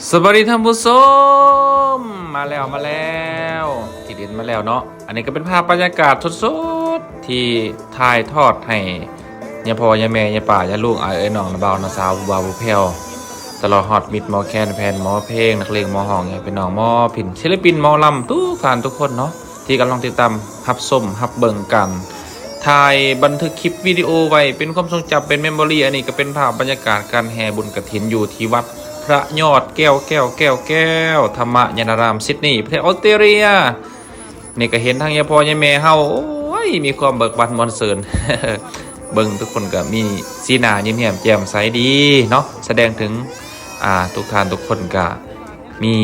ສະບາຍດີທ່ານຜູ້ຊົມ ມາແລ້ວ ມາແລ້ວ ທີ່ດິນມາແລ້ວເນາະ. ອັນນີ້ກໍເປັນພາບບັນຍາກາດສົດໆ ທີ່ຖ່າຍທອດໃຫ້ຍາພໍ່ຍາແມ່ ຍາປ້າຍາລຸງ ອ້າຍເອື້ອຍນ້ອງ ນ້າບ່າວນ້າສາວ ຜູ້ບ່າວຜູ້ແພ້ວ ຕະຫຼອດຮອດມິດໝໍແຄນ ແຟນໝໍເພງ ນັກເລງໝໍຮ້ອງ ຍາພີ່ນ້ອງໝໍພິນ ສິນລະປິນໝໍລຳ ທຸກທ່ານທຸກຄົນເນາະ ທີ່ກຳລັງຕິດຕາມຮັບຊົມຮັບເບິ່ງການ ຖ່າຍບັນທຶກຄລິບວິດີໂອໄວ້ເປັນຄວາມຊົງຈຳ ເປັນເມມໂມຣີ. ອັນນີ້ກໍເປັນພາບບັນຍາກາດການແຫ່ບຸນກະຖິນຢູ່ທີ່ວັດພະຍອດແກ້ວ ແກ້ວ ແກ້ວ ແກ້ວ ທຳມະຍານາລາມ ຊິດນີ ປະເທດອອສເຕຣເລັຽ. ນີ້ກໍເຫັນທັງຍາພໍ່ຍາແມ່ເຮົາ ໂອ້ຍ ມີຄວາມເບີກບານມ່ວນຊື່ນ ເບິ່ງທຸກຄົນກໍມີສີໜ້າຍິ້ມແຍ້ມແຈ່ມໃສດີເນາະ ສະແດງເຖິງ ອ່າ ທຸກທ່ານທຸກຄົນກໍ ມີ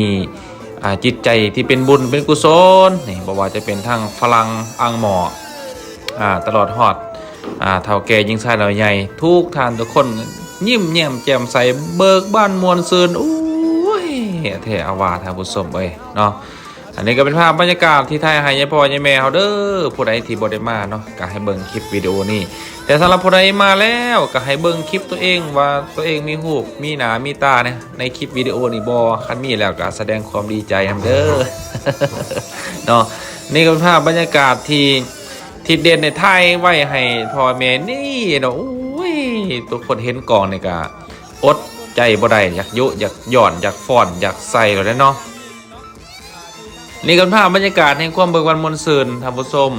ອ່າ ຈິດໃຈທີ່ເປັນບຸນເປັນກຸສົນ ນີ້ ບໍ່ວ່າຈະເປັນທັງຝຣັ່ງ ອັງໝໍ ອ່າ ຕະຫຼອດຮອດ ອ່າ ເຖົ້າແກ່ຍິງຊາຍເຫຼົ່າໃຫຍ່ ທຸກທ່ານທຸກຄົນຍິ້ມແຍ້ມແຈ່ມໃສ ເບີກບານມ່ວນຊື່ນ ໂອ້ຍ ແທ້ອາວ່າທ່ານຜູ້ຊົມເອີຍເນາະ. ອັນນີ້ກໍເປັນພາບບັນຍາກາດທີ່ຖ່າຍໃຫ້ຍາພໍ່ຍາແມ່ເຮົາເດີ ຜູ້ໃດທີ່ບໍ່ໄດ້ມາເນາະ ກໍໃຫ້ເບິ່ງຄລິບວິດີໂອນີ້ ແຕ່ສຳລັບຜູ້ໃດມາແລ້ວ ກໍໃຫ້ເບິ່ງຄລິບຕົວເອງວ່າຕົວເອງມີຮູບ ມີໜ້າມີຕາໃນ ໃນຄລິບວິດີໂອນີ້ບໍ່? ຄັນມີແລ້ວກໍສະແດງຄວາມດີໃຈນຳເດີ ເນາະ. ນີ້ກໍເປັນພາບບັນຍາກາດທີ່ ທີ່ເດັ່ນໄດ້ຖ່າຍໄວ້ໃຫ້ພໍ່ແມ່ນີ້ເນາະ. ໂອ້ຍ ທຸກຄົນເຫັນກ້ອງນີ້ກໍອົດໃຈບໍ່ໄດ້ ຢາກຍຸ ຢາກຍ້ອນ ຢາກຟ້ອນ ຢາກໃສ່ໂລດເນາະ. ນີ້ກໍເປັນພາບບັນຍາກາດແຫ່ງຄວາມເບີກບານມ່ວນຊື່ນທ່ານຜູ້ຊົມ.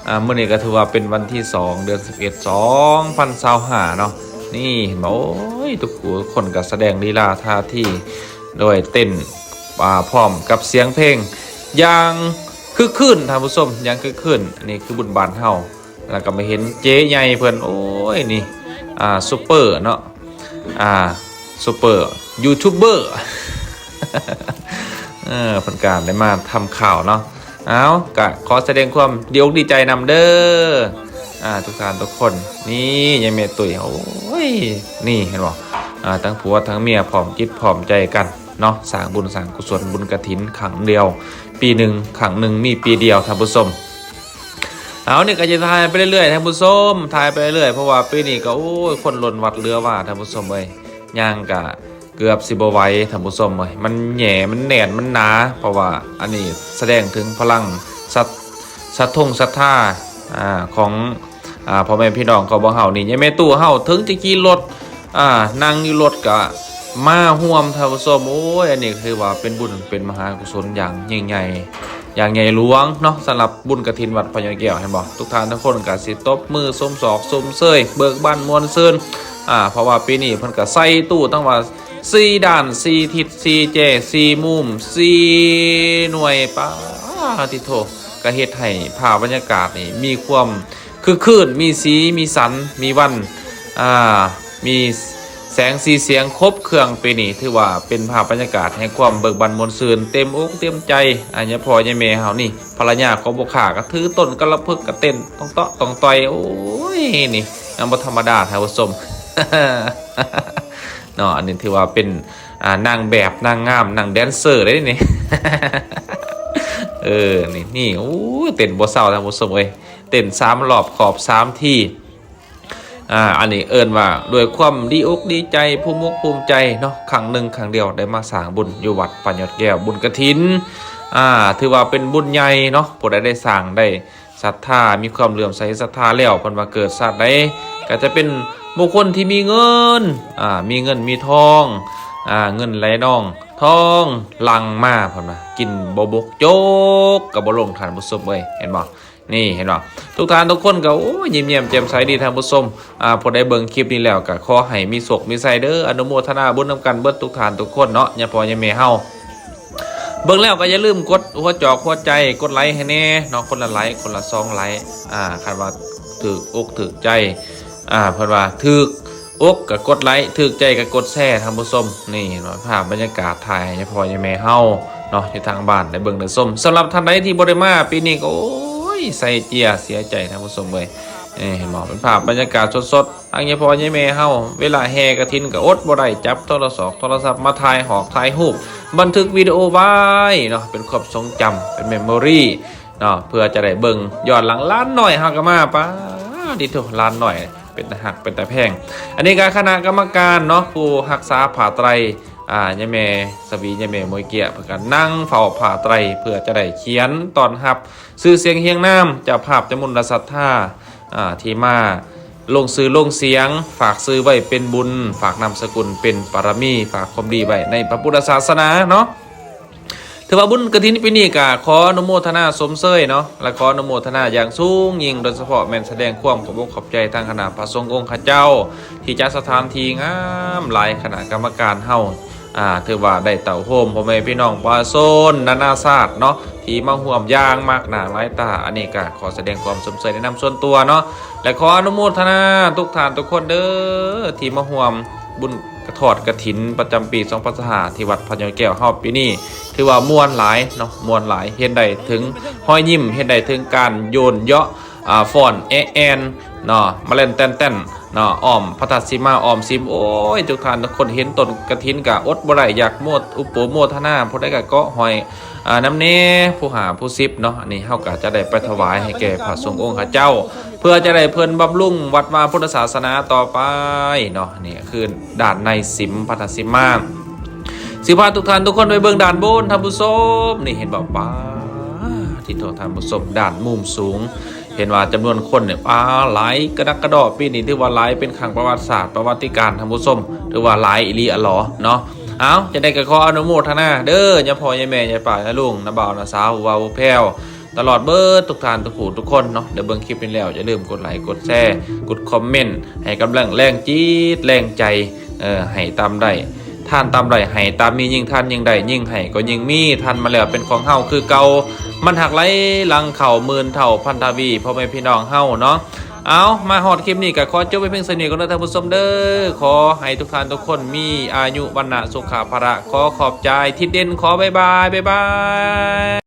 ອ່າ ມື້ນີ້ກໍຖືວ່າເປັນວັນທີສອງ ເດືອນສິບເອັດ ສອງພັນຊາວຫ້າເນາະ. ນີ້ເຫັນບໍ່? ໂອ້ຍ ທຸກຜູ້ຄົນກໍສະແດງລີລາທ່າທີ ໂດຍເຕັ້ນ ອ່າ ພ້ອມກັບສຽງເພງຢ່າງຄຶກຄື້ນທ່ານຜູ້ຊົມ ຢ່າງຄຶກຄື້ນ. ນີ້ຄືບຸນບ້ານເຮົາ ແລ້ວກໍມາເຫັນເຈໃຫຍ່ເພິ່ນ ໂອ້ຍ ນີ້ ອ່າ ຊຸບເປີເນາະ ອ່າ ຊຸບເປີຢູທູບເບີ ເອີ ເພິ່ນກໍໄດ້ມາທຳຂ່າວເນາະ. ເອົາ ກະຂໍສະແດງຄວາມດີອົກດີໃຈນຳເດີ ອ່າ ທຸກທ່ານທຸກຄົນ. ນີ້ຍາຍແມ່ຕຸ້ຍ ໂອ້ຍ ນີ້ເຫັນບໍ່? ອ່າ ທັງຜົວທັງເມຍພ້ອມຈິດພ້ອມໃຈກັນເນາະ ສ້າງບຸນສ້າງກຸສົນ ບຸນກະຖິນຄັ້ງດຽວ ປີໜຶ່ງຄັ້ງໜຶ່ງມີປີດຽວທ່ານຜູ້ຊົມ. ເອົາ ນີ້ກໍຈະຖ່າຍໄປເລື້ອຍໆທ່ານຜູ້ຊົມ ຖ່າຍໄປເລື້ອຍ ເພາະວ່າປີນີ້ກໍ ໂອ້ຍ ຄົນລົ້ນວັດເຫຼືອວ່າທ່ານຜູ້ຊົມເອີຍ ຍ່າງກະເກືອບຊິບໍ່ໄຫວທ່ານຜູ້ຊົມເອີຍ ມັນແໜ້ ມັນແໜ້ນ ມັນໜາ. ເພາະວ່າອັນນີ້ສະແດງເຖິງພະລັງສັດ ສັດທົງສັດທາ ອ່າ ຂອງ ອ່າ ພໍ່ແມ່ພີ່ນ້ອງຂອງພວກເຮົານີ້ ຍາຍແມ່ຕູ້ເຮົາເຖິງຈະຂີ່ລົດ ອ່າ ນັ່ງຢູ່ລົດກະມາຮ່ວມທ່ານຜູ້ຊົມ. ໂອ້ຍ ອັນນີ້ຖືວ່າເປັນບຸນເປັນມະຫາກຸສົນຢ່າງຍິ່ງໃຫຍ່ ຢ່າງໃຫຍ່ຫຼວງເນາະ ສຳລັບບຸນກະຖິນວັດພະຍອດແກ້ວ ເຫັນບໍ່? ທຸກທ່ານທຸກຄົນກະຊິຕົບມືຊົມສອກຊົມເຊີຍ ເບີກບານມ່ວນຊື່ນ ອ່າ ເພາະວ່າປີນີ້ເພິ່ນກະໃສ່ຕູ້ທັງວ່າສີ່ດ້ານ ສີ່ທິດ ສີ່ແຈ ສີ່ມຸມ ສີ່ໜ່ວຍ ປາຕິໂທ ກະເຮັດໃຫ້ພາບບັນຍາກາດນີ້ມີຄວາມ ຄຶກຄື້ນ ມີສີມີສັນ ມີວັນ ອ່າ ມີແສງສີສຽງຄົບເຄື່ອງ. ປີນີ້ຖືວ່າເປັນພາບບັນຍາກາດແຫ່ງຄວາມເບີກບານມ່ວນຊື່ນ ເຕັມອົກເຕັມໃຈ. ອາ ຍາພໍ່ຍາແມ່ເຮົານີ້ ພັນລະຍາຂອງຜູ້ຂ້າກໍຖືຕົ້ນກະລະພຶກ ກະເຕັ້ນຕ້ອງເຕາະຕ້ອງຕ່ອຍ ໂອ້ຍ ນີ້ຍັງບໍ່ທຳມະດາທ່ານຜູ້ຊົມເນາະ. ອັນນີ້ຖືວ່າເປັນ ອ່າ ນາງແບບ ນາງງາມ ນາງແດນເຊີເດ້ນີ້ ເອີ ນີ້ ນີ້ ໂອ້ຍ ເຕັ້ນບໍ່ເຊົາທ່ານຜູ້ຊົມເອີຍ ເຕັ້ນສາມລອບຂອບສາມທີ. ອ່າ ອັນນີ້ເອີ້ນວ່າດ້ວຍຄວາມດີອົກດີໃຈ ພູມອົກພູມໃຈເນາະ ຄັ້ງໜຶ່ງຄັ້ງດຽວໄດ້ມາສ້າງບຸນຢູ່ວັດພະຍອດແກ້ວ ບຸນກະຖິນ ອ່າ ຖືວ່າເປັນບຸນໃຫຍ່ເນາະ. ຜູ້ໃດໄດ້ສ້າງ ໄດ້ສັດທາ ມີຄວາມເຫຼື້ອມໃສສັດທາແລ້ວ ເພິ່ນວ່າເກີດຊາດໃດກໍຈະເປັນບຸກຄົນທີ່ມີເງິນ ອ່າ ມີເງິນມີທອງ ອ່າ ເງິນໄຫຼນອງທອງຫຼັ່ງມາ ເພິ່ນວ່າກິນບໍ່ບົກ ຈົກກໍບໍ່ລົງ ທ່ານຜູ້ຊົມເອີຍ ເຫັນບໍ່? ນີ້ເຫັນບໍ່? ທຸກທ່ານທຸກຄົນກໍ ໂອ້ຍ ຍິ້ມແຍ້ມແຈ່ມໃສດີທ່ານຜູ້ຊົມ. ອ່າ ຜູ້ໃດເບິ່ງຄລິບນີ້ແລ້ວກໍຂໍໃຫ້ມີໂຊກມີໄຊເດີ ອະນຸໂມທະນາບຸນນຳກັນເບິດທຸກທ່ານທຸກຄົນເນາະ ຍາພໍ່ຍາແມ່ເຮົາ. ເບິ່ງແລ້ວກໍຢ່າລືມກົດຫົວຈອກຫົວໃຈ ກົດໄລໃຫ້ແດ່ເນາະ ຄົນລະໄລ ຄົນລະສອງໄລ. ອ່າ ຄັນວ່າຖືກອົກຖືກໃຈ ອ່າ ເພິ່ນວ່າຖືກ ອົກກໍກົດໄລ ຖືກໃຈກໍກົດແຊ ທ່ານຜູ້ຊົມ. ນີ້ເຫັນບໍ່? ພາບບັນຍາກາດຖ່າຍໃຫ້ຍາພໍ່ຍາແມ່ເຮົາເນາະ ຢູ່ທາງບ້ານໄດ້ເບິ່ງໄດ້ຊົມ. ສຳລັບທ່ານໃດທີ່ບໍ່ໄດ້ມາປີນີ້ກໍ ໂອ້ຍ ໃສ່ເຈຍເສຍໃຈ ທ່ານຜູ້ຊົມເອີຍ. ນີ້ເຫັນບໍ່? ເປັນພາບບັນຍາກາດສົດໆ ທາງຍາພໍ່ຍາແມ່ເຮົາ ເວລາແຫ່ກະຖິນກໍອົດບໍ່ໄດ້ ຈັບໂທລະສອກໂທລະສັບມາຖ່າຍຮອບຖ່າຍຮູບ ບັນທຶກວິດີໂອໄວ້ເນາະ ເປັນຄວາມຊົງຈຳ ເປັນເມມໂມຣີ ເນາະ ເພື່ອຈະໄດ້ເບິ່ງຍ້ອນຫຼັງ. ຫຼານນ້ອຍເຮົາກໍມາ ປາດຕິໂທ ຫຼານນ້ອຍ ເປັນຕາຮັກເປັນຕາແພງ. ອັນນີ້ກໍຄະນະກຳມະການເນາະ ຜູ້ຮັກສາຜ້າໄຕຣ ອາ ຍາແມ່ສະຫວີ ຍາແມ່ໝວຍເກຍ ເພິ່ນກໍນັ່ງເຝົ້າຜ້າໄຕຣ ເພື່ອຈະໄດ້ຂຽນຕ້ອນຮັບຊື່ສຽງຮຽງນາມ ເຈົ້າພາບຈຳນວນລະສັດທາ ອາ ທີ່ມາລົງຊື່ລົງສຽງ ຝາກຊື່ໄວ້ເປັນບຸນ ຝາກນາມສະກຸນເປັນບາລະມີ ຝາກຄວາມດີໄວ້ໃນພະພຸດທະສາສະໜາເນາະ. ຖືວ່າບຸນກະຖິນປີນີ້ກະຂໍອະນຸໂມທະນາຊົມເຊີຍເນາະ ແລະ ຂໍອະນຸໂມທະນາຢ່າງສູງຍິ່ງ ໂດຍສະເພາະແມ່ນສະແດງຄວາມຂອບອົກຂອບໃຈທາງຄະນະພະສົງອົງຄະເຈົ້າ ທີ່ຈັດສະຖານທີ່ງາມຫຼາຍ. ຄະນະກຳມະການເຮົາ ອາ ຖືວ່າໄດ້ເຕົ້າໂຮມພໍ່ແມ່ພີ່ນ້ອງປະຊາຊົນນານາຊາດເນາະ ທີ່ມາຮ່ວມຢ່າງມາກໜ້າຫຼາຍຕາ. ອັນນີ້ກະຂໍສະແດງຄວາມຊົມເຊີຍໃນນາມສ່ວນຕົວເນາະ ແລະ ຂໍອະນຸໂມທະນາທຸກທ່ານທຸກຄົນເດີ ທີ່ມາຮ່ວມບຸນ ກະ ທອດກະຖິນປະຈຳປີສອງພັນຊາວຫ້າ ທີ່ວັດພະຍາແກ້ວເຮົາປີນີ້ ຖືວ່າມ່ວນຫຼາຍເນາະ ມ່ວນຫຼາຍ ເຫັນໄດ້ເຖິງຮອຍຍິ້ມ ເຫັນໄດ້ເຖິງການໂຍນເຍາະ ອາ ຟ້ອນແອະແອນເນາະ ມາແລ່ນແຕ່ນແຕ່ນເນາະ ອ້ອມພັດທະສີມາ ອ້ອມສິມ. ໂອ້ຍ ທຸກທ່ານທຸກຄົນເຫັນຕົ້ນກະຖິນກະອົດບໍ່ໄດ້ ຢາກໂມ ອຸປະໂມທະນາ ຜູ້ໃດກະເກາະຫ້ອຍ ອາ ນຳແດ່ ຜູ້ຫ້າຜູ້ສິບເນາະ. ອັນນີ້ເຮົາກະຈະໄດ້ໄປຖວາຍໃຫ້ແກ່ພະສົງອົງຄະເຈົ້າ ເພື່ອຈະໄດ້ເພິ່ນບຳລຸງວັດວາພຸດທະສາສະໜາຕໍ່ໄປເນາະ. ນີ້ຄືດ້ານໃນສິມ ພັດທະສິມາ ຊິພາທຸກທ່ານທຸກຄົນໄປເບິ່ງດ້ານບົນ ທ່ານຜູ້ຊົມ. ນີ້ເຫັນບໍ່ ປາ ທີ່ໂທ ທ່ານຜູ້ຊົມ ດ້ານມຸມສູງ ເຫັນວ່າຈຳນວນຄົນນີ້ ປາ ຫຼາຍກະດັກກະດໍ້. ປີນີ້ຖືວ່າຫຼາຍເປັນຄັ້ງປະຫວັດສາດ ປະຫວັດຕິການ ທ່ານຜູ້ຊົມ ຖືວ່າຫຼາຍອີ່ຫຼີອະຫຼໍເນາະ. ເອົາ ຈັ່ງໃດກໍຂໍອະນຸໂມທະນາເດີ ຍາພໍ່ຍາແມ່ ຍາປ້າຍາລຸງ ນ້າບ່າວນ້າສາວ ຜູ້ບ່າວຜູ້ແພ້ວ ຕະຫຼອດເບິດທຸກທ່ານທຸກຜູ້ທຸກຄົນເນາະ ໄດ້ເບິ່ງຄລິບນີ້ແລ້ວ ຢ່າລືມກົດໄລ ກົດແຊ ກົດຄອມເມັນ ໃຫ້ກຳລັງແຮງຈິດແຮງໃຈ ເອີ ໃຫ້ຕາມໄດ້ ທານຕາມໄດ້ ໃຫ້ຕາມມີ ຍິ່ງທານຍິ່ງໄດ້ ຍິ່ງໃຫ້ກໍຍິ່ງມີ ທານມາແລ້ວເປັນຂອງເຮົາຄືເກົ່າ ມັນຫັກໄຫຼຫຼັງເຂົ້າໝື່ນເທົ່າພັນທະວີ ພໍ່ແມ່ພີ່ນ້ອງເຮົາເນາະ. ເອົາ ມາຮອດຄລິບນີ້ກໍຂໍຈົບໄວ້ພຽງສ່ຳນີ້ກ່ອນເດີທ່ານຜູ້ຊົມເດີ ຂໍໃຫ້ທຸກທ່ານທຸກຄົນມີອາຍຸ ວັນນະ ສຸຂະ ພະລະ ຂໍຂອບໃຈ ທິດເດັ່ນ ຂໍບາຍບາຍ ບາຍບາຍ.